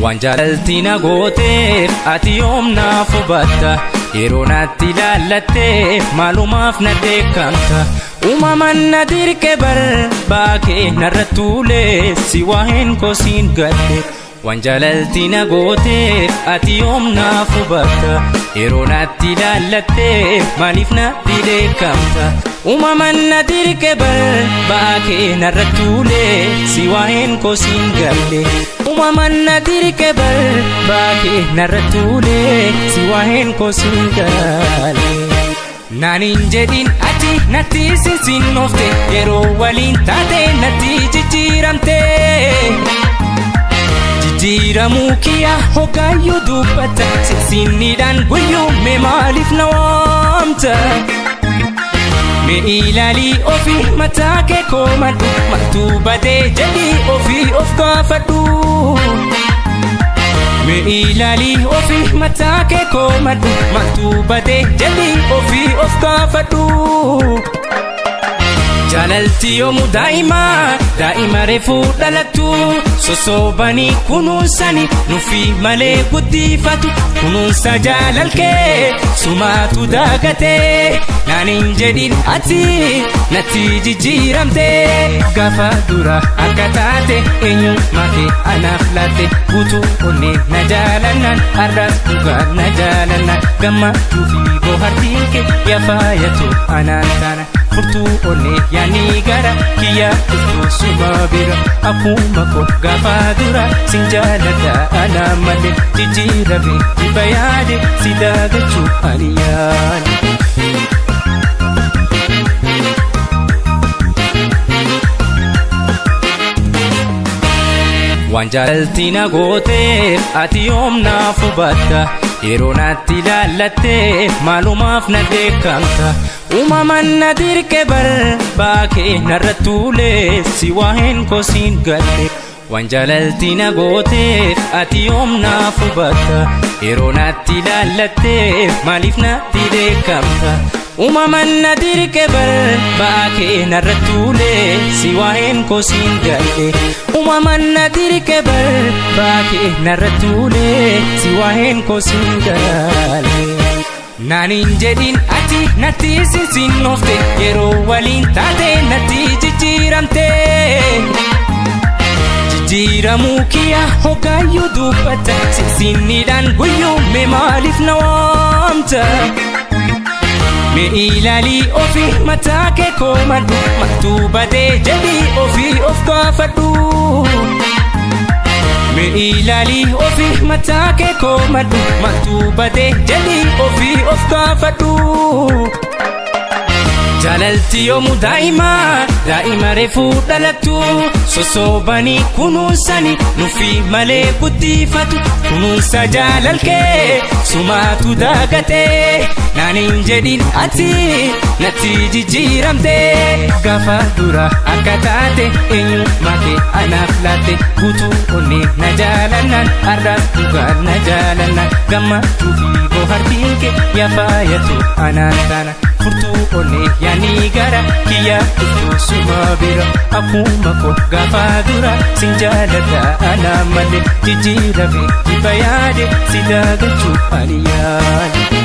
Waan jaalalti na gooteef ati yoom naaf hubatta? Yeroo natti ilaallatteef maalumaaf na dheekkamta? Uumaman na dirqe bar baakee narra tuulee si waa'een koo siin galle. Waan jaalalti na gooteef ati yoom naaf hubatta? Yeroo natti ilaallatteef maaliif natti dheekkamta? Uumaman na dirqe bar baakee narra tuulee si waa'een koo siin galle. Uumaman na dirqe bar baakee narra tuulee si waa'een koo siin galle. Naan hin jedhin ati natti sinsinnoofte, yeroo waliin taate natti jijjiiramte. Jijjiiramuu kiyya hoggaayyuu dubbata, sinsinniidhaan guyyuu mee maaliif na waamta? Mee ilaalii ofii mataa kee koomadhu, maaltu badee jedhii ofii of gaafadhu. Mee ilaalii ofii mataa kee koomadhu, maaltu badee jedhii ofii of gaafadhu. Jaalalti yoomuu daa'ima, daa'ima reefuu dhalattu, sosobanii kunuunsanii nufi malee guddifatu. Kunuunsa jaalalkee sumaatu daagatee, naan hin jedhin ati natti jijjiiramte. Gaafa dura akka taate eenyummaa kee anaaf laatte, guutuu onnee na jaalannaan, har'as dhugaa na jaalannaan, gammachuu fi bohaartiin kee yafaayatu anaan taana. Furtuu onnee yaani gara kiyya dhuftu suma bira, akkuma koo gaafa dura sin jaaladha ana malee, jijjiirame jibba yaade si daagachuu ani yaade. Waan jaalalti na gooteef ati yoom naaf hubatta? Yeroo natti ilaallatteef maalumaaf na dheekkamta? Uumaman na dirqe bar baakee narra tuulee si waa'een koo siin galle. Waan jaalalti na gooteef ati yoom naaf hubatta? Yeroo natti ilaallatteef maaliif natti dheekkamta? Uumaman na dirqe bar baakee narra tuulee si waa'een koo siin galle. Uumaman na dirqe bar baakee narra tuulee si waa'een koo siin galle. Naan hin jedhin ati natti sinsinnoofte, yeroo waliin taate natti jijjiiramte. Jijjiiramuu kiyya hoggaayyuu dubbata, sinsinniidhaan guyyuu mee maaliif na waamta? Mee ilaalii ofii mataa kee koomadhu, maaltu badee jedhii ofii of gaafadhu. Mee ilaalii ofii mataa kee koomadhu, maaltu badee jedhii ofii of gaafadhu. Jaalalti yoomuu daa'ima, daa'ima reefuu dhalattu, sosobanii kunuunsanii nufi malee guddifatu. Kunuunsa jaalalkee sumaatu daagatee, naan hin jedhin ati natti jijjiiramte. Gaafa dura akka taate eenyummaa kee anaaf laatte, guutuu onnee na jaalannaan, har'as dhugaa na jaalannaan, gammachuu fi bohaartiin kee yafaayatu anaan taana. Furtuu onnee yaani gara kiyya dhuftu suma bira, akkuma koo gaafa dura sin jaaladha ana malee, jijjiirame jibba yaade si daagachuu ani yaade.